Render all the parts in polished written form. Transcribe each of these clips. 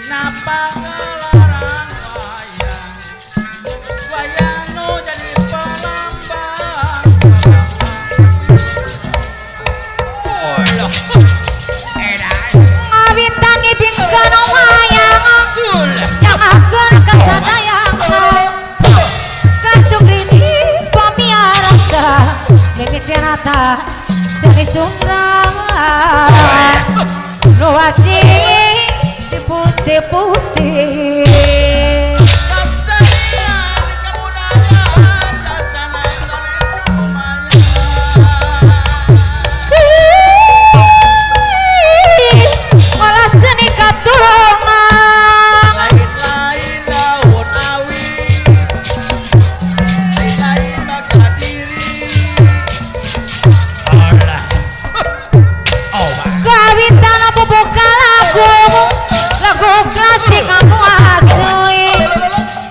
Dina pagelaran wayang, wayang nu jadi pelambang. Oh, edan. Ngawintangi bingkon wayang, yang akan kasadayang. Kasugrini pamiarsa, mimitirata seni sumrang. Nu wajib dipusti-pusti. Olah seni katurunan. Lain-lain daun awi, lain-lain baga diri. Alah. Oh, Kawitan buka lagu, lagu klasik aku asli.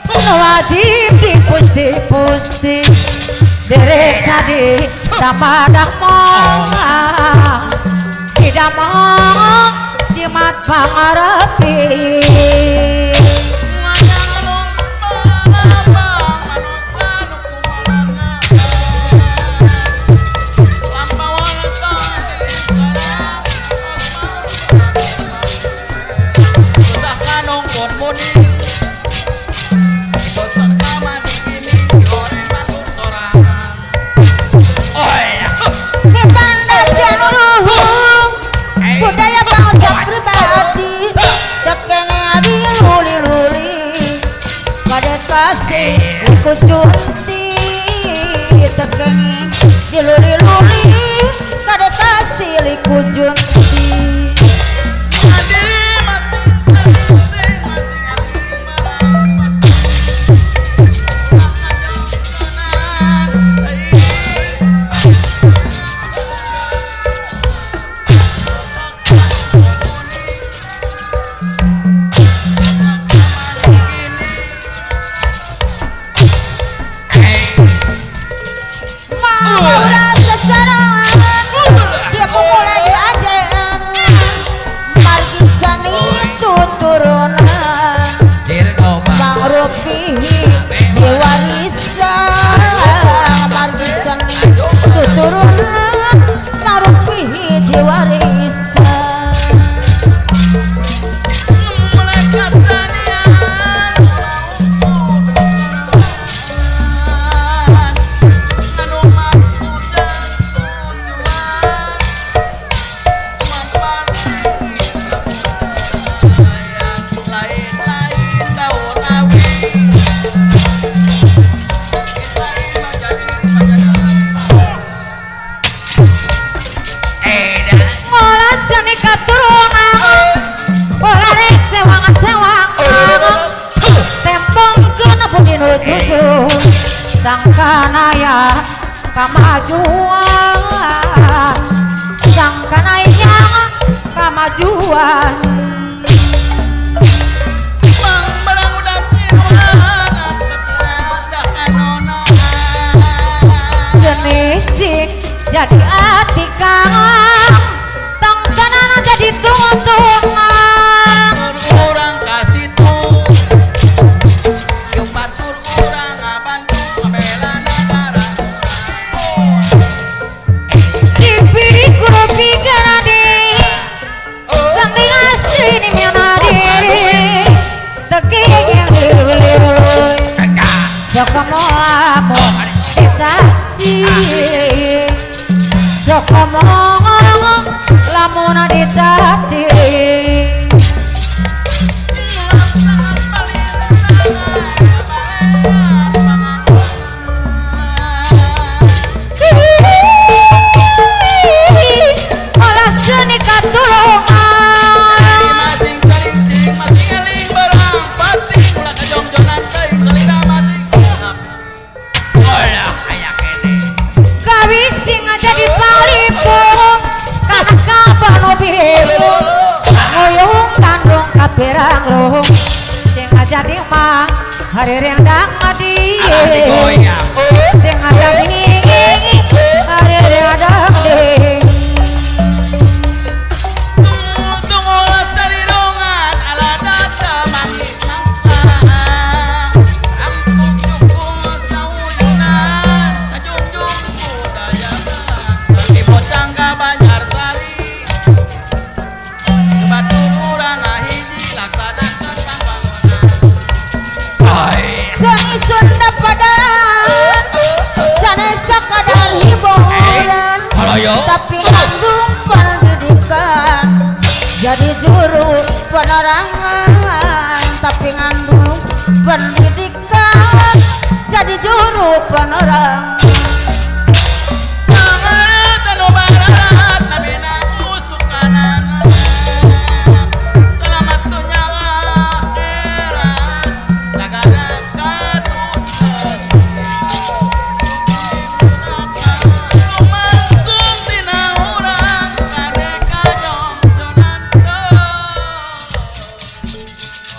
Nu wajib dipusti-pusti, derek sadi tapadak mong, tidak mong jimat pangarepi. Budaya bangsa pribadi, tekene diluli-luli, pada kasih ikut cunti, tekene diluli-luli, pada kasih ikut junti. Sangkanaya kamajuan, sangkanaya kamajuan. Seni sing jadi ati kang, tongtonan jadi tuntunan. Lamun dicaci. Olah seni katulungan. Kawis sing jadi palipung kana kapan bingung ngoyong tandung kaperang roh sing jadi mah hari rendang adi sing jadi hari rendang di. penerang. Selamat dunia akhirat tagana katut. Lumangkung tina urang kadeka jongjonan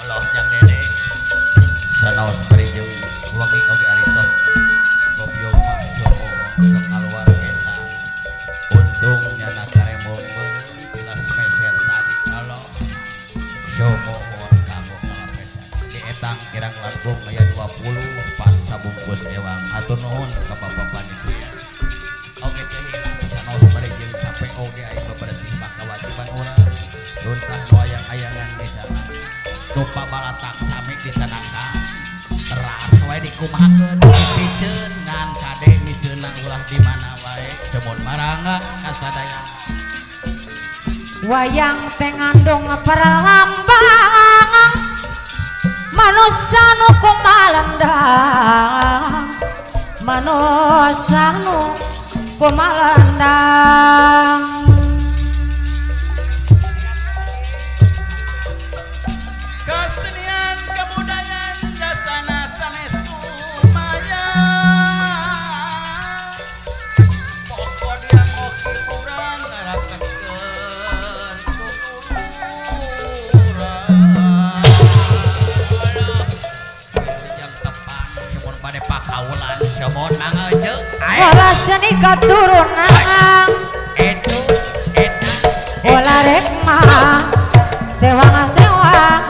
Allah jang dede sanaos bari jeung wengi oge ari tos gobyog mah sok kaluar eta untung nyana karembong jelas meser tadi Allah somohon kanggo kalapesan di etang kirang langkung aya 20 pas sabungkus ewang hatur nuhun ka bapak panitia oge teh sanaos bari jeung sampe oge aya bebersih mah kewajiban urang luntah nu ayang-ayangan misalna lupa balatak sami disanangka teras wae dikumahakeun dipiceun ngan kade miceunna ulah di mana wae cemun marangga kasadaya. Wayang teh ngandung perlambang manusa nu kumalandang, manusa nu kumalandang. Kesenian kebudayaan jasana sanes kumaya pokok dia ngoki urang ngarakekeun tutuluran yang tepang semon bade pakaulan semon mangga ceuk Olah seni keturunan etu eta olah rek mah sewang sewang.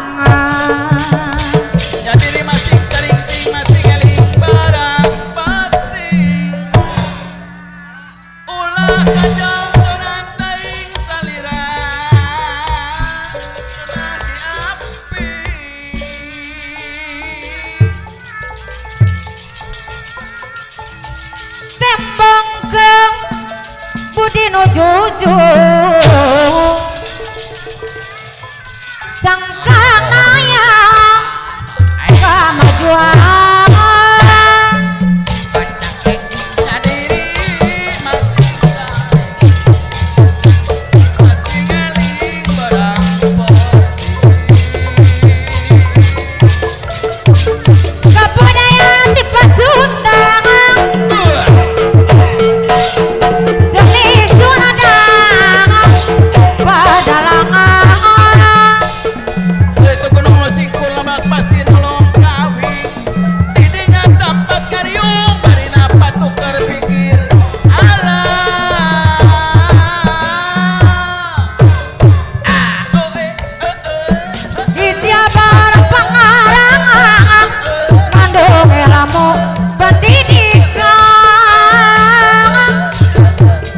Jadi masing taring masing eling barang pati ulah kajongjonan teuing salira nasi api. Tembongkeung budi nu jujur sangka ngayang kamajuan. Sadiri masing masing eling barang pati Kebudayaan di Sunda seni Sunda padalangan. Itu gunung singkul lemak pasir nolong kawin tidinya tempat kariung barina patukar pikir alah ah oh eh eh eh Di tiap pengarangan ngandung ilmu pendidikan.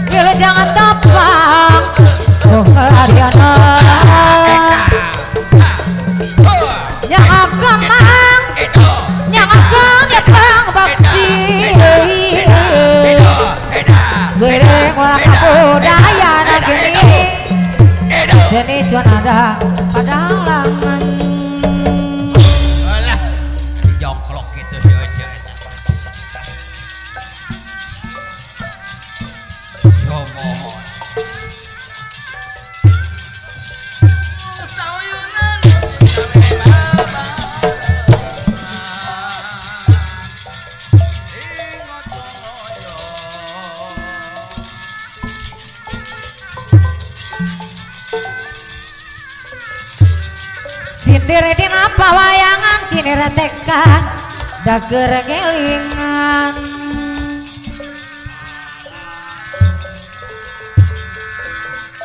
Bila jangan tepang kehargana yang akan mang, yang akan datang bakti. Gereng olah kebudayaan gini jenis Sunda padalangan. Alah dijongklok kitu si Ece eta somohon sauyunan baba ingotoyo. Sindir dina pawayangan sindir teka dager ngelingan.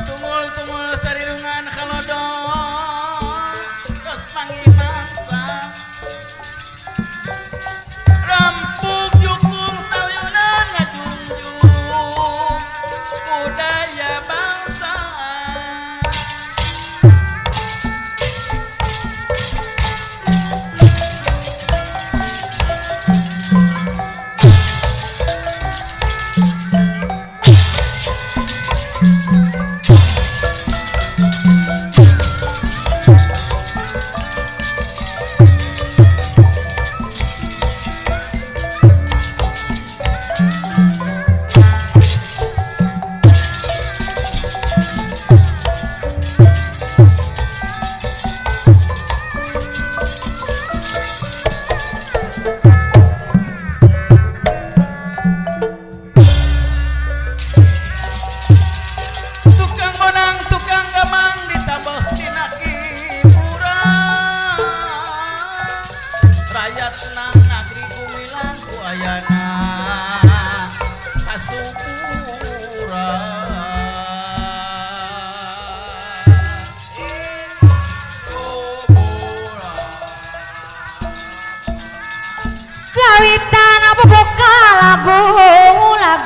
Tumul-tumul sarirungan kalodong terus panggil mangsa rampung jukung sauyunan ngajungjung budaya bangsa.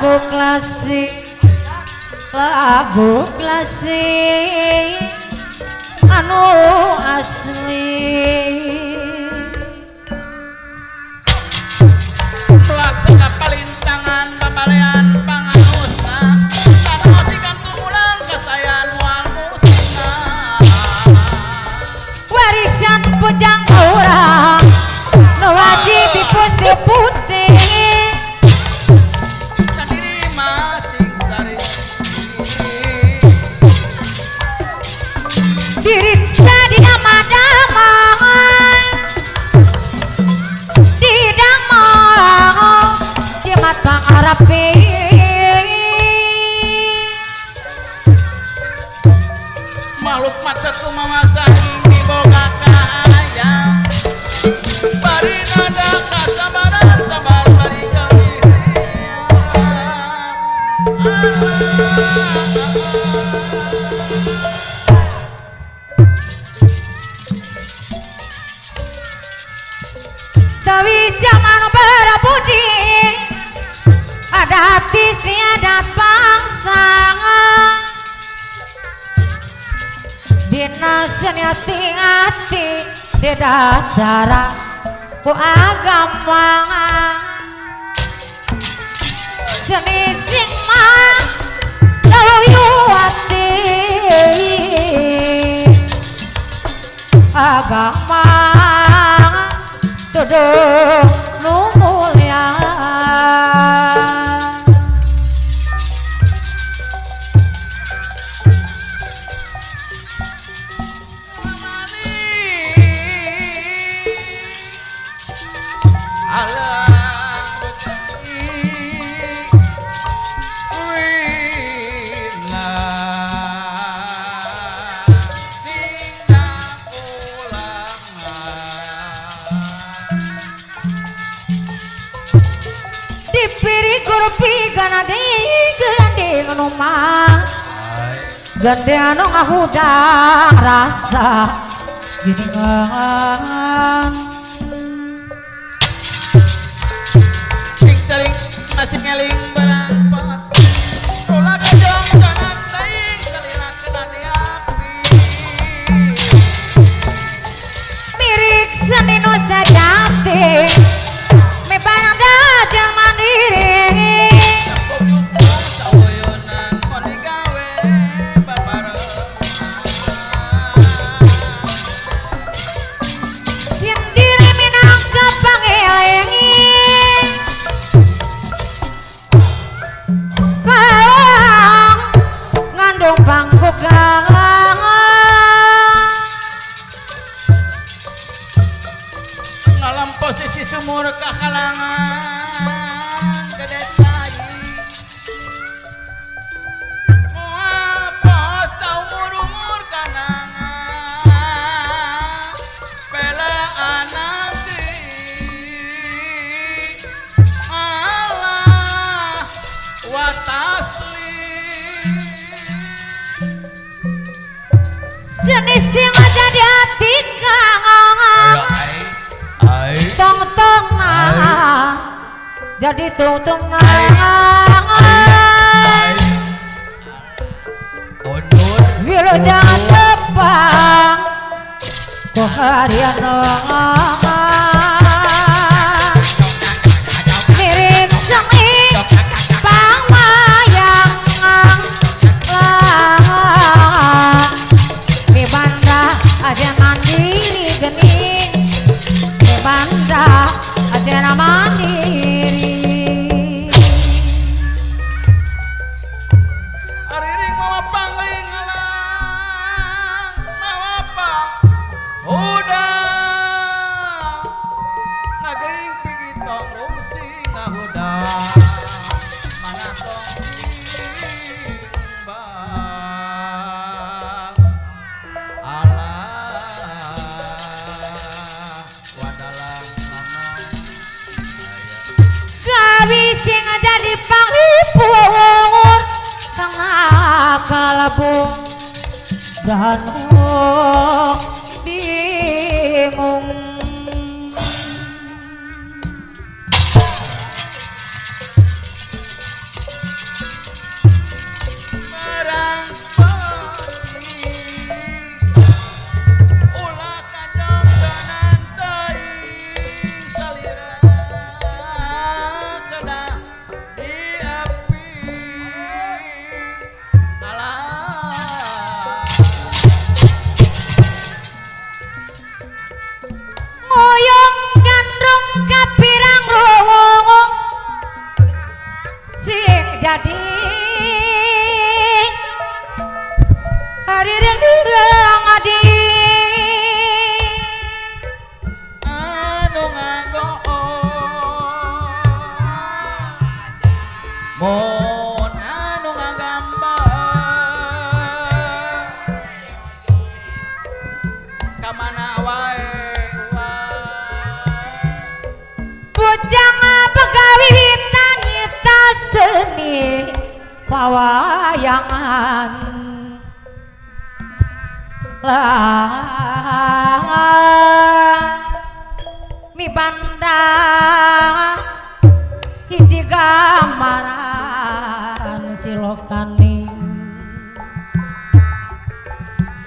Lagu klasik, lagu klasik anu asli. Pelaksana palintangan pamalean panganusna tanosikan tumulang kasayan wal musina. Warisan pujang urang nu wajib dipusti-pusti. Sendiri masing cari Diriksa di dama-dama di dama jimat pangarapi. Makhluk mata kumawa saking diboga kaayam bari nada kasabaran sabar bari jeung ikhtiar. Tapi zaman berbudi adat istiadat bangsa dina seni hati-hati di dasar ku agama seni sing mah ati agama tuduh nu mulia. Gede anu ngahudang rasa giningan sing tering masih ngeling barang tolak kejong kanan taing kalira kena diapi mirik seni nu sejati mi barang jeung mandiri. Posisi sumur kakalangan gede tai moal posa umur-umur kanangan pelaan nanti Allah wa taslim seni sing aja di hati kang tong-tong jadi tong-tong Wilo jangan tepang koharian mirik seni pangwayang mi banda aja mandiri geni mi banda aja mandiri. Ariring mawa pangling alang mawa pang hudang nagering pigitong rungsi ngahudang mana tong timbang alah wadalang gawi sing jadi panglipur kang kalabung dan bingung. jadi harireng adi anu ngagoo mun anu ngagambar kamana wae bujang pegawitan nyita seni pawayangan lah mi banda hiji gambaran silokaning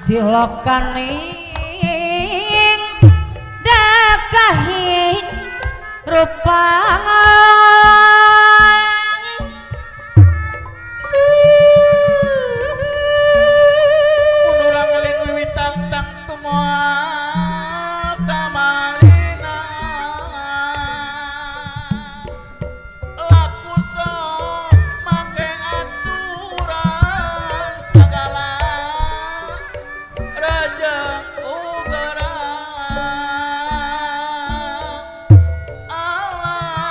silokaning dakahi rupangan urang ngeling wiwitan tang tumoal kamalina laku sok make aturan sagala rejeng ugerang Allah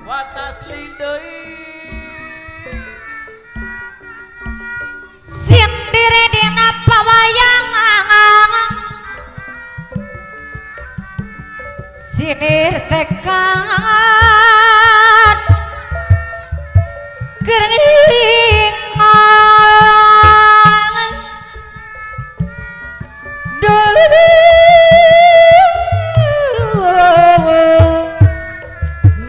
watas deui sindire dina pawayangan sinir tekad keringan duh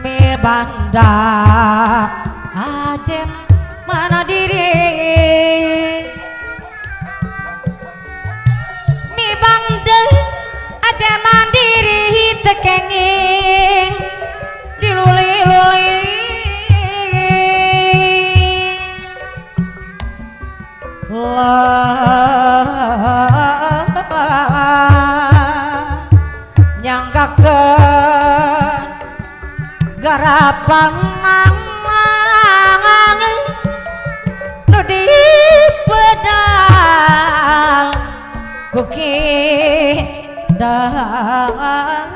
me banda ajen mana diri mi banda ajen mandiri tekenging diluli-luli lah nyanggakeun garapan nu dipedal ku Ki Dalang.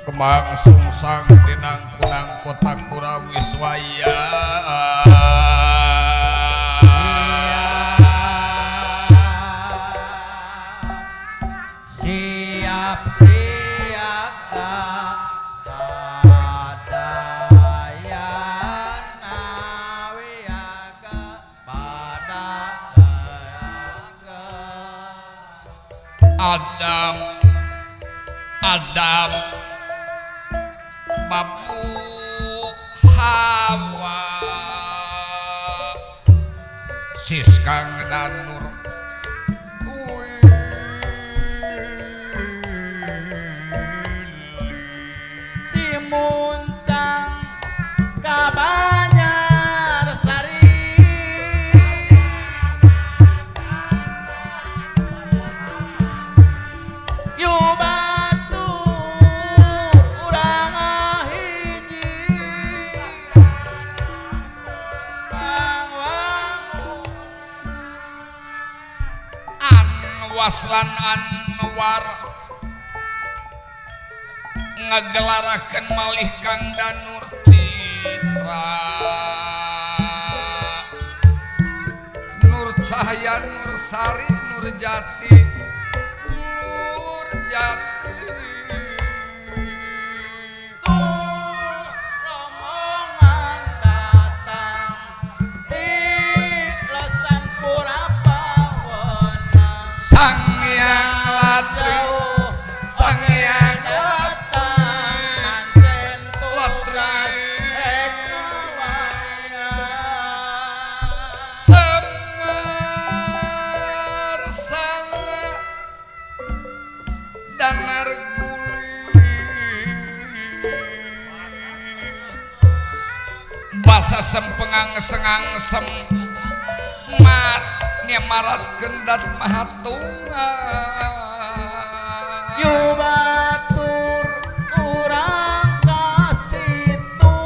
Kemang sungsang dinangkunang kota Kurawiswaya siap siaga sadayana wiyaga pada dayaga Adam Adam Babu Hawa Siskang dan Nur Cimuncang ka Banjarsari yu batur urang hiji. Waslan Anwar ngagelarakeun malih Kang Danur Citra Nur Cahya Nur Sari Nur Jati Nur Jati Rombongan datang di lesan pura pawenang Sang Hyang Latri jauh Sang Hyang datang pancen Latri rek wayang. Semar sana danar guling basa sempengang sengang sem mat nyemarat kendat mahatungan Yu batur urang ka situ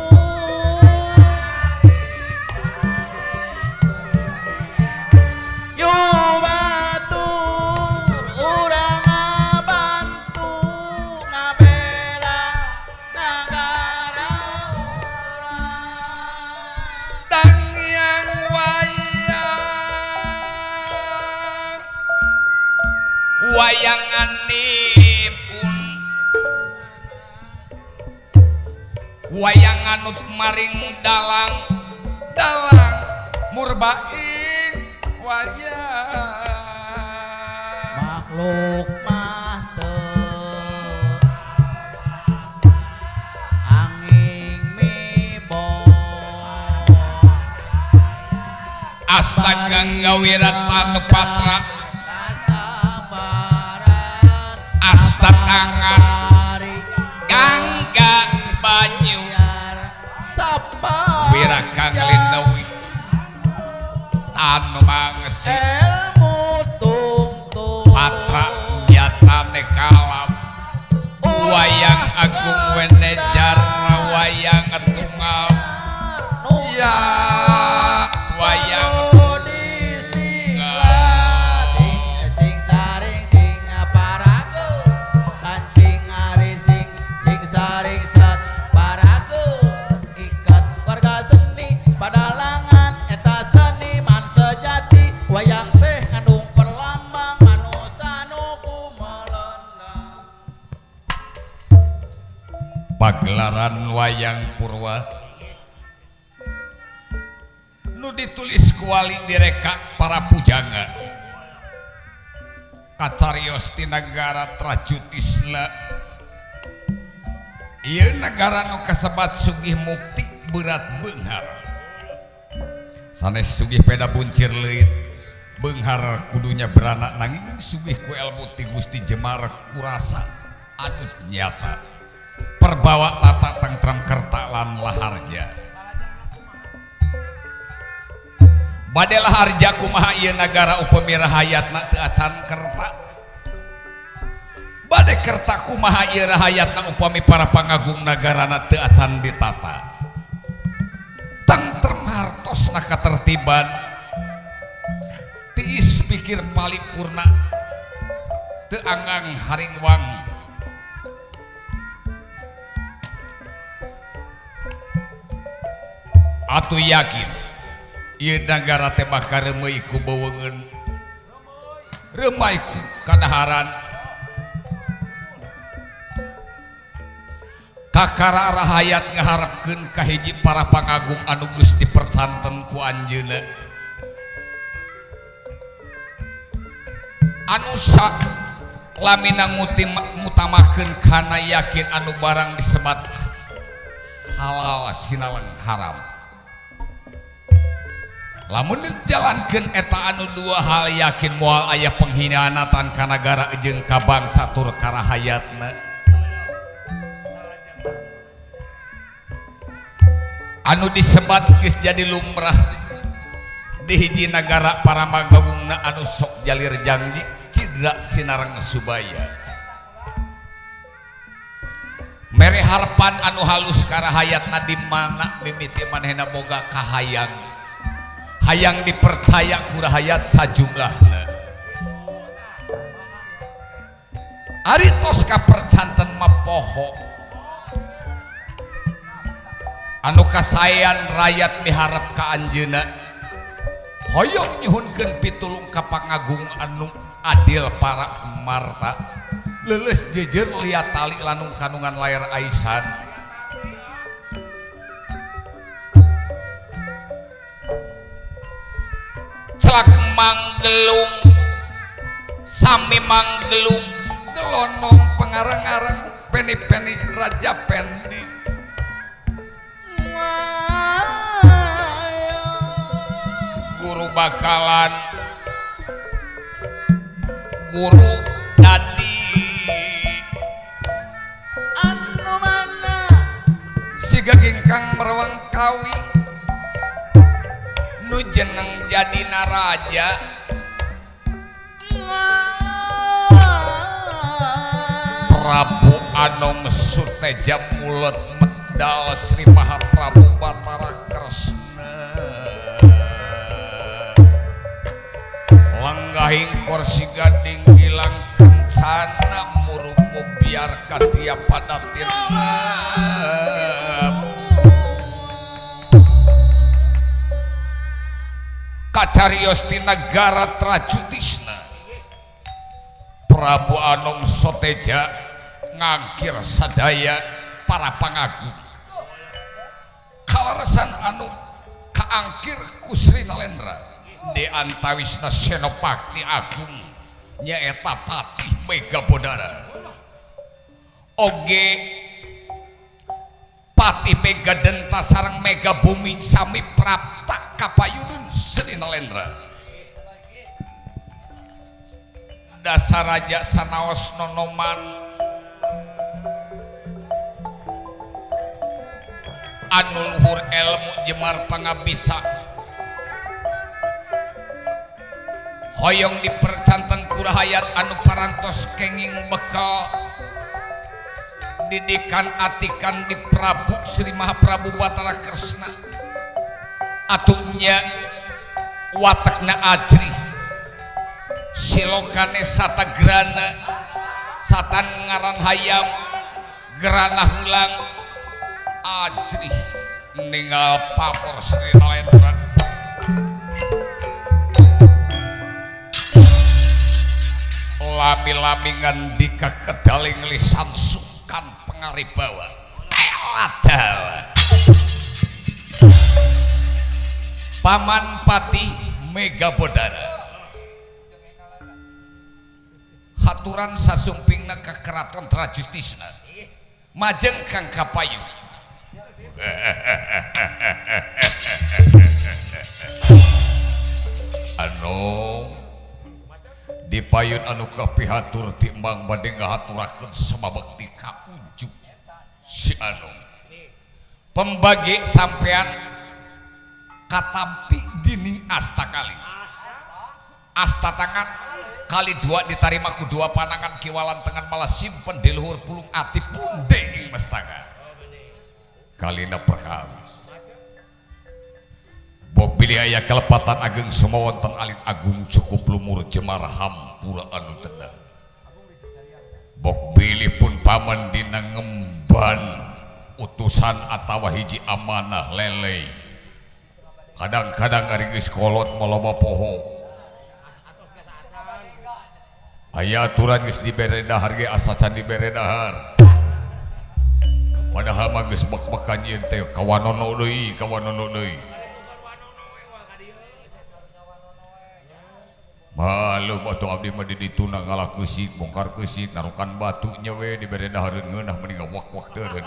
Yu batur urang ngabantu ngabela nagara urang. Dang yang wayang wayanganipun wayang anut maring dalang dalang murbaing wayang Makhluk mah teu angin mibo Astaga Wiratanu Patra kasabaran asta tangan ari gangga banyu biar sapa Wirakang Lindewi tanu mangsi ilmu tungtung Patra nyatane kalam wayang agung wenejar wayang tunggal ya wayang sing saring sing parago kancing ari sing sing saring sat parago ikat warga seni padalangan eta seniman sejati wayang teh ngandung perlambang manusa nu kumelendang. Pagelaran wayang purwa nu ditulis kuali direka para pujangga kacarios ti nagara Trajutisna ieu nagara nu kasebat sugih mukti berat beunghar sanes sugih peda buncir leuit beunghar kudunya beranak nanging sugih ku elmu ti Gusti Jemar kurasa anu nyata perbawa tata tengtram kerta lan laharja bade laharja kumaha ieu nagara upami rahayatna teu acan kerta bade kerta kumaha ieu rahayatna upami para pangagung nagarana teu acan ditata tengtrem hartosna katertiban tiis pikir palipurna teu anggang haringwang atuh yakin ieu nagara teh bakal reumeuy ku beuweungeun reumay ku kadaharan kakara rahayat ngaharepkeun ka hiji para pangagung anu geus dipercanten ku anjeunna anu lamina ngutamakeun kana yakin anu barang disebat halal sinaleng haram. Lamun dijalankeun eta anu dua hal yakin moal aya pengkhianatan ka nagara jeung ka bangsa tur ka rahayatna. Anu disebat geus jadi lumrah di hiji nagara para magawungna anu sok jalir janji cidra sinareng subaya. Mere harpan anu halus ka rahayatna di mana mimiti manehna boga kahayang. Hayang dipercaya ku rahayat sajumlahna. Ari tos kapercanten mah poho anu kasaean rakyat miharep ka anjeunna hoyong nyuhunkeun pitulung ka pangagung anu adil para marta leuleus jejer liat tali lanung kandungan layar aisan celak manggelung sami manggelung gelonong pengarang-arang peni-peni raja pendi guru bakalan guru dadi anu mana siga gingkang merawang kawi nu jeneng jadi naraja Prabu Anom Suteja Mulet Medal Sri Mahaprabu Batara Kresna lenggahing kursi gading gilang kencana murumu biar katia pada tirna kacarios ti nagara Trajutisna Prabu Anom Soteja ngangkir sadaya para pangagung kaleresan anu kaangkir ku Sri Nalendra di antawisna Senopati Agung nyaeta Patih Megabodara oge Patih Megadenta sareng Megabumi sami prapta kapayunun Sri Nalendra dasaraja sanaos nonoman anu luhur elmu jemar pangabisa hoyong dipercanten kurahayat anu parantos kenging bekal didikan atikan di Prabu Sri Mahaprabu Batara Kresna atunya watakna ajrih silokane satagrana satan ngaran hayam gerana hulang ajrih ninggal pamor Sri Nalendra lami-lami ngandika kedaling lisan sukan pengaribawa eladal Paman Patih Megabodara haturan sasumpingna ka keraton Trajustisna majeng kang kapayu anu dipayun anu kapihatur timbang bade ngahaturakeun samabekti ka unjuk si anu pembagi sampean katampi dini asta kali asta tangan kali dua ditarima ku dua panangan kiwalan tengan malah simpen di luhur pulung ati punde ing mestaka kalina perkawis bok bilih aya kelepatan ageng semua wonten alit agung cukup lumur jemar hampura anu tedang bok bilih pun paman dina ngemban utusan atawa hiji amanah lele kadang-kadang ari geus kolot maloba poho aya aturan geus dibere dahar ge asa can dibere dahar padahal mah geus bek-bekan ieu teh kawanono deui kawanono deui malu batu abdi mah di dituna ngalah keusik bongkar keusik narukan batu nya we dibere dahareun ngeunah mending wak-wak teu eureun.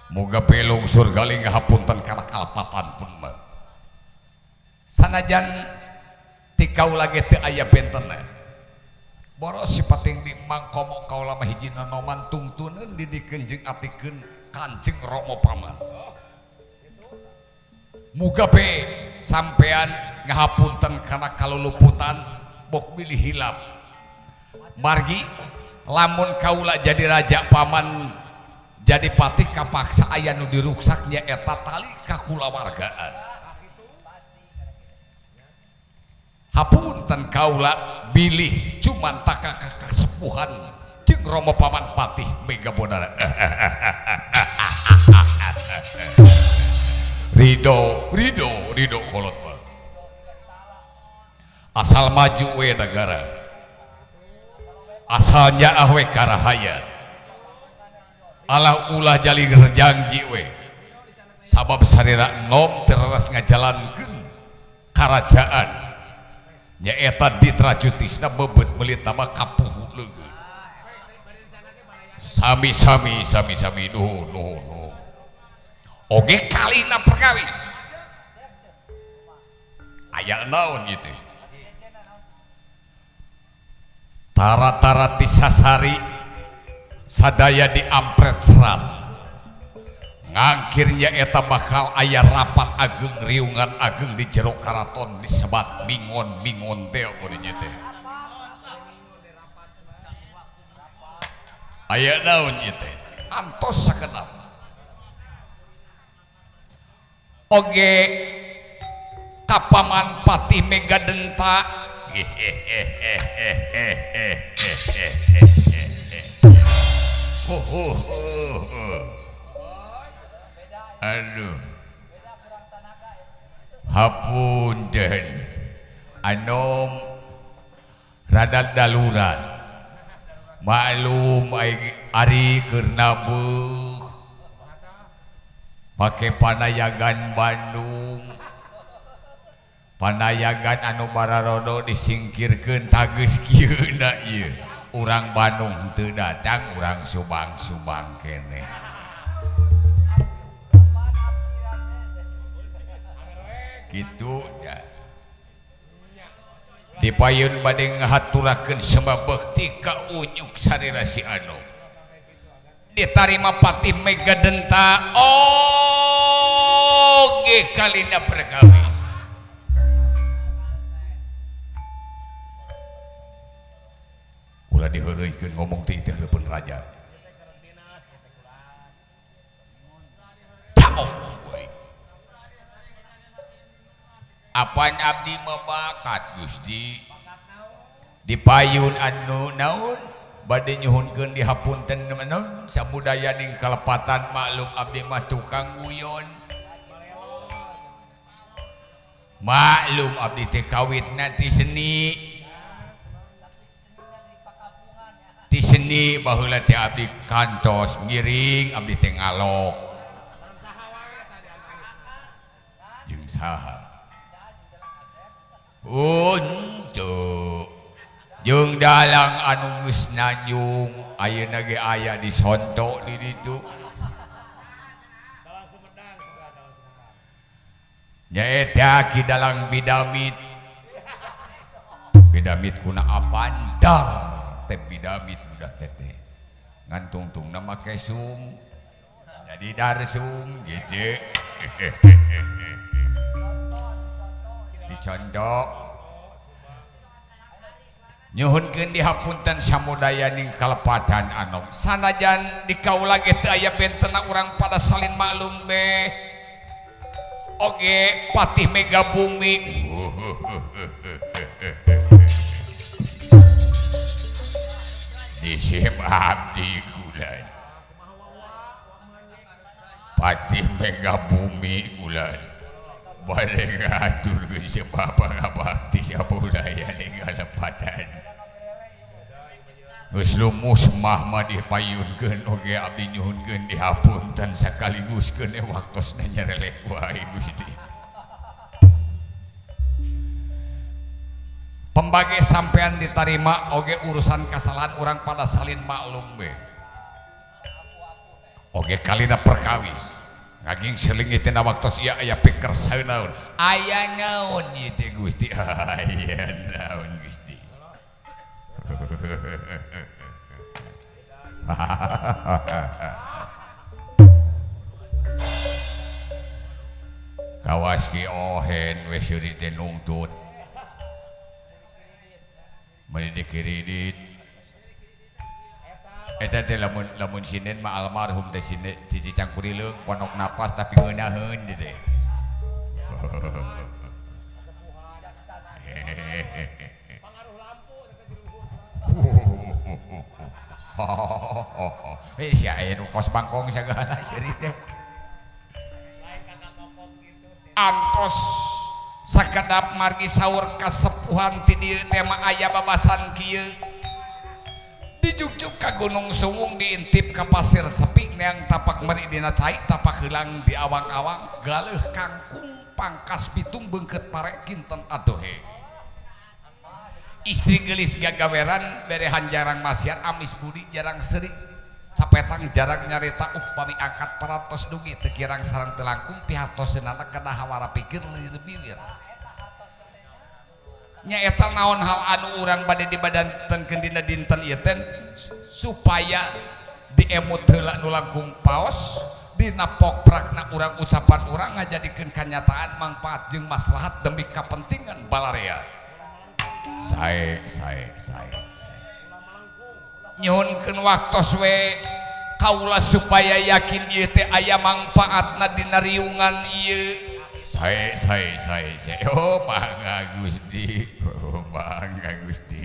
Moga pelung surga ngahapunten kana kalpatan pun mah. Sanajan ti kaula ge teu aya bentenna. Boros sipating di mangkomo kaula mah hiji nonoman tungtuneun didikeun jeung atikeun Kanjeng Rama Paman. Muga be sampean ngahapunten kana kaluluputan bok bilih hilap. Margi lamun kaula jadi raja paman jadi patih kapaksa aya nu diruksak nyaeta tali kakulawargaan. Hapunten kaula bilih cuman taka kasepuhan jeung Romo Paman Patih Mega Bodara. Ridho ridho ridho kolot mah. Asal maju we negara. Asalnya ahwe karahayat. Alah ulah jali janji we. Sabab sarira nom tereras ngajalankeun karajaan. Nyaeta ditrajutisna bebet meulit nama kapuh leugeut. Sami-sami sami-sami nuhun nuhun nuhun. Oge kalina perkawis. Aya naon ieu teh? Tara-tara ti sasari sadaya diampret serat. Ngangkir nyaeta bakal aya rapat ageng riungan ageng di jero karaton disebat mingon-mingon teh kudinya teh. Aya naon ieu teh? Antos sakedap. Oge kapaman Patih Mega Denta. Aduh, hapunten anom rada daluran maklum ari keur nabeuh make panayagan Bandung panayagan anu bararodo disingkirkeun tageus kieu na ieu urang Bandung teu datang urang Subang-Subang keneh. Gitu ya. Dipayun bade ngahaturakeun sembah bekti ka unyuk sarira si anu. Ditarima Patih Mega Denta oge kalina perkawis. Ulah diheureuykeun ngomong teh teh hareupeun raja. Caok. Apan abdi mabakat Gusti dipayun anu naon bade nyuhunkeun dihapunten naon samudayaning kalepatan maklum abdi mah tukang guyon maklum abdi teh kawitna ti seni baheula teh abdi kantos ngiring abdi teh ngalok jeung saha untuk jeung dalang anu geus nanjung ayeuna ge aya di sonto di ditu nyaeta Ki Dalang Bidamit Bidamit kuna apaan dar teh Bidamit budak teh ngan tungtungna make sum jadi darsum gitu dicondok nyuhunkeun dihapunten samudayaning kalepatan anom sanajan di kaula ge teu aya bentena urang pada salin maklum be oge Patih Mega Bumi disem abdi kulan Patih Mega Bumi kulan bade ngaturkeun sebab pangabakti sabudayaning kalepatan geus lumus mah mah dipayunkeun oge abdi nyuhunkeun dihapunten sakaligus keun waktosna nyerelek wae Gusti. Pembagi sampean ditarima oge urusan kesalahan urang pada salin maklum be oge kalina perkawis ngaging selingit tina waktos ieu aya piker saeunaun aya naon ieu teh Gusti aya naon Gusti. Kawas ki ohen we seuri teh nungtut meuni dikiridit eta teh lamun sinden mah almarhum teh sinden cici cangkurileung ponok napas tapi ngeunaheun teh. Eh sia aya nu kos bangkong sagala seuri teh. Antos sakedap margi saur kasepuhan ti dieu teh mah aya babasan kieu. Dijugjuk ka Gunung Suwung diintip ka pasir sepi neang tapak meri dina cai tapak heulang di awang-awang galeuh kangkung pangkas pitung beungkeut pare kinten adohe. Istri geulis gagaweran berehan jarang masian amis budi jarang seuri sapetang jarang nyarita upami angkat parantos dugi teu kirang sareng teu langkung pihartoseunana kana hawara pikir leueur biwir. Nyaeta naon hal anu urang bade dibadantenkeun dina dinten ieu teh supaya diemut heula nu langkung paos dina pokprakna urang ucapan urang ngajadikeun kanyataan mangfaat jeung maslahat demi kapentingan balarea. Sae sae sae sae. Nyuhunkeun waktos we kaula supaya yakin ieu teh aya mangfaatna dina riungan ieu. Sae sae sae sae. Oh mangga Gusti, oh mangga Gusti.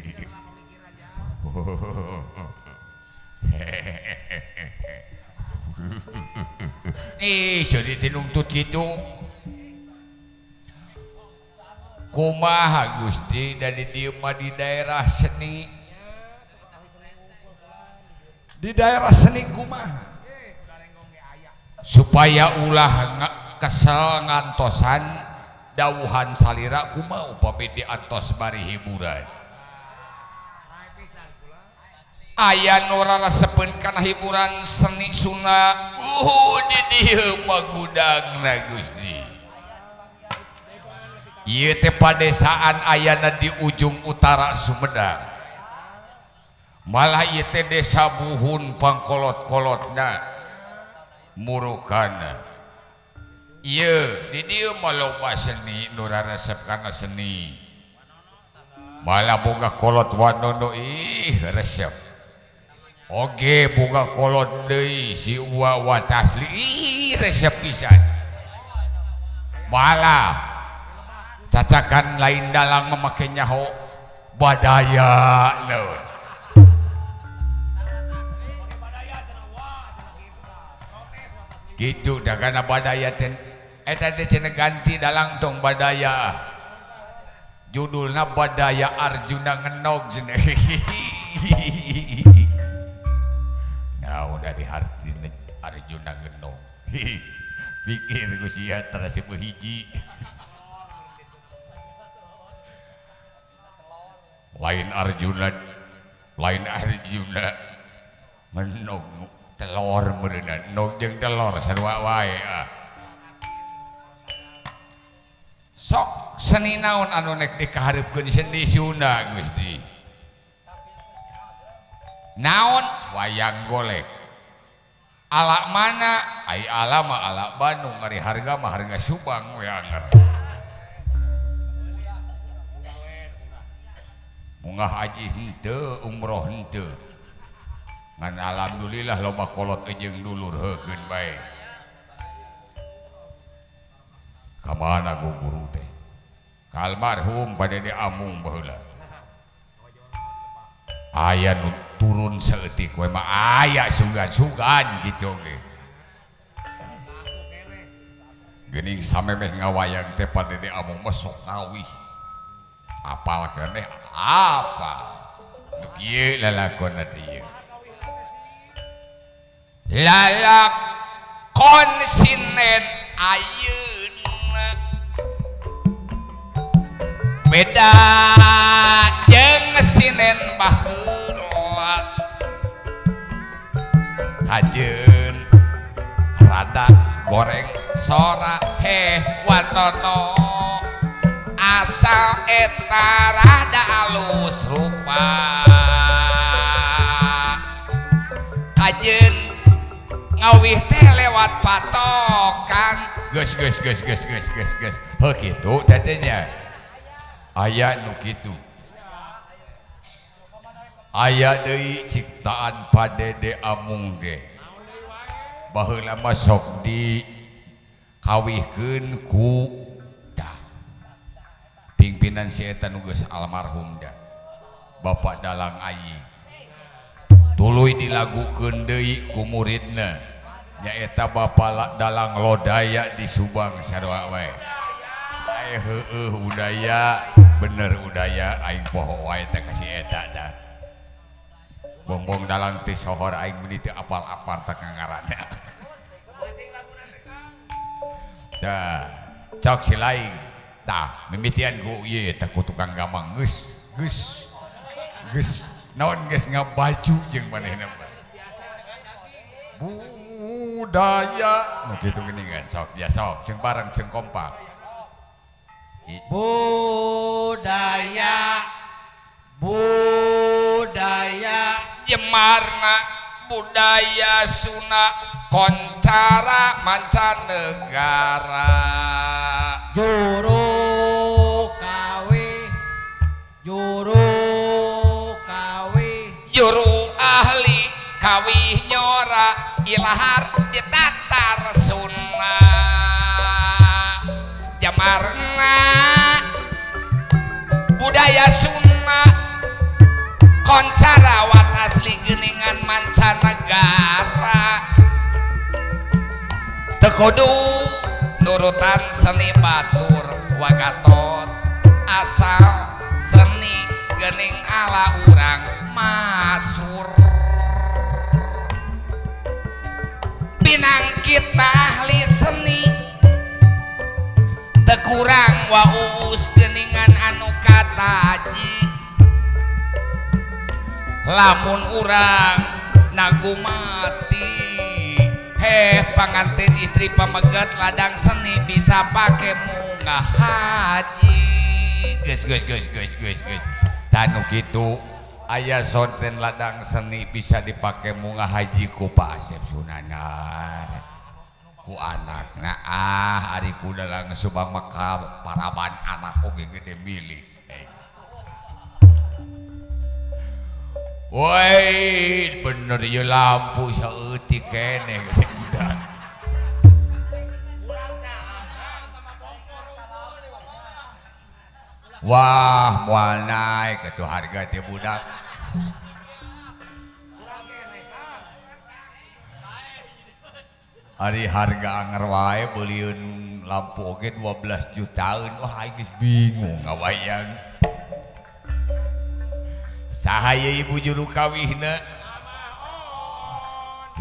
Ih, seuri teh nungtut kitu. Kumaha Gusti da di dieu mah di daerah seni. Di daerah seni kumaha? Supaya ulah kesel ngantosan dawuhan salira kumaha upami diantos bari hiburan. Aya nu rarasepeun kana hiburan seni Sunda. Di dieu mah gudangna Gusti. Ieu teh padesaan ayana di ujung utara Sumedang. Malah ieu teh desa buhun pangkolot-kolotna murukana. Ieu di dieu mah loba seni nu raresep kana seni. Malah boga kolot wanono ih resep. Oge boga kolot deui si Uwa Watasli ih resep pisan. Malah cacakan lain dalang memakai nyaho badaya naon. Gitu dah kana badaya teh eta teh cenah ganti dalang tong badaya. Judulna Badaya Arjuna Ngenog cenah. Naon dari hartina Arjuna Ngenog. Pikir ku sia terasep hiji. Lain Arjuna, lain Arjuna ngenog telor meureunna, nog jeung telor sarua wae ah. Sok seni naon anu nek dikahareupkeun seni Sunda Gusti. Naon wayang golek. Ala mana? Ai ala mah ala Bandung, ari harga mah harga Subang we anger. Munggah haji henteu, umroh henteu. Ngan alhamdulillah loba kolot jeung dulur heukeun bae. Ka mana guru teh? Ka almarhum pada di amung baheula. Aya nu turun saeutik we mah aya sugan-sugan kitu ge. Geuning samemeh ngawayang teh pada di amung mah sok ngawih. Apal keneh apa nu kieu lalakonna teh ieu. Lalakon sinen ayeuna beda jeung sinen baheula. Kajeun rada goreng sora heh wanono asal eta rada alus rupa. Kajeun ngawih teh lewat patokan. Geus geus geus geus geus geus geus. Heuh kitu teh nya. Aya nu kitu. Aya deui ciptaan Padede Amung ge. Baheula mah sok di kawihkeun ku dah. Pingpin Bikinan si eta nu geus almarhum da Bapak Dalang Ayi tuluy dilagukeun deui ku muridna nyaeta Bapak Dalang Lodaya di Subang sarua wae. Ai heueuh udaya bener udaya aing poho wae teh ka si eta dah. Bongbong dalang teh sohor aing meuni teu apal-apal teh ngaranna. Tah cok si laing tah mimitian ku ieu teh ku tukang gamang geus geus geus naon geus ngabaju jeung manehna budaya nu kitu geuningan sok ya sok jeung bareng jeung kompak. Budaya budaya jemarna budaya Sunda koncara mancanegara juru kawi juru kawi juru ahli kawih nyora ilahar ditatar Sunda jamarna budaya Sunda koncara wat asli geuningan mancanegara teu kudu nurutan seni batur wagatot asal seni geuning ala urang masur pinangkitna ahli seni teu kurang wa uus geuningan anu kataji lamun urang nagu mati heh pangantin istri pameget ladang seni bisa pake munggah haji geus geus geus geus geus geus tanu kitu aya sonten ladang seni bisa dipake munggah haji ku Pak Asep Sunanar ku anakna ah ari ku dalang Subang maka paraban anak oge gede milik. Woi bener ieu lampu saeutik keneh budak. Wah moal naik atuh harga teh budak. Ari harga anger wae beulieun lampu oge 12 jutaan. Wah aing geus bingung ngawayang. Sahaya ibu juru kawihna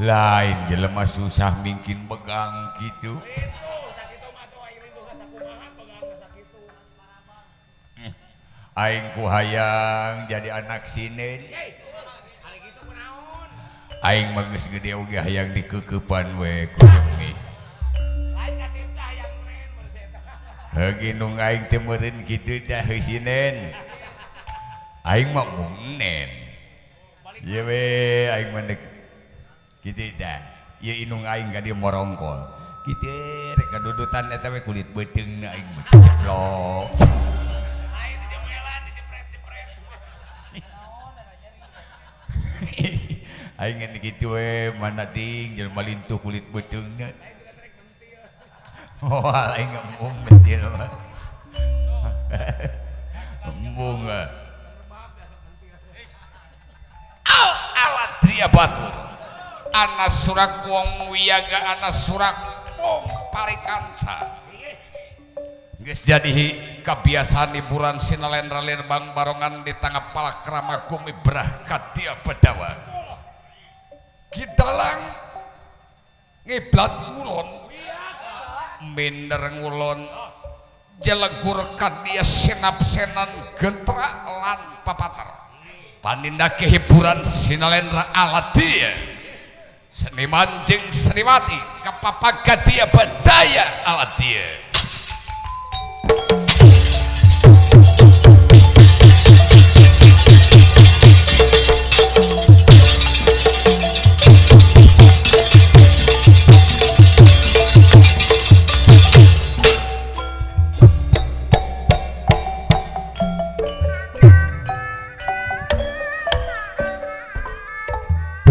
lain jelema susah mingkin begang gitu. Aing ku hayang jadi anak sinen. Aing mah geus gede oge hayang dikeukepan we ku semi. Heuh ginung aing teh meureun kitu tah sinen. Aing mah mung nen. Ieu we aing mah kitu tah. Ieu inung aing ka dieu morongkol. Kitu rek kadudutan eta we kulit beuteungna aing mah ceplok. Lain dijemelan dijepret-jepret. Aing ngan kitu we mana ding jelema lintuh kulit beuteungna. Moal aing embung mentil mah. Embung ah. Alatria batur ana surak wong wiyaga ana surak wong parikanca geus jadi kebiasaan hiburan sinalendra lirbang barongan di tangga palakrama gumibrah kadia bedawa kidalang ngiblat ngulon minder ngulon jelegur kadia senap-senan gentra lan papater panindak hiburan sinalendra aladia seniman jeung seniwati kapapagadia bedaya aladia.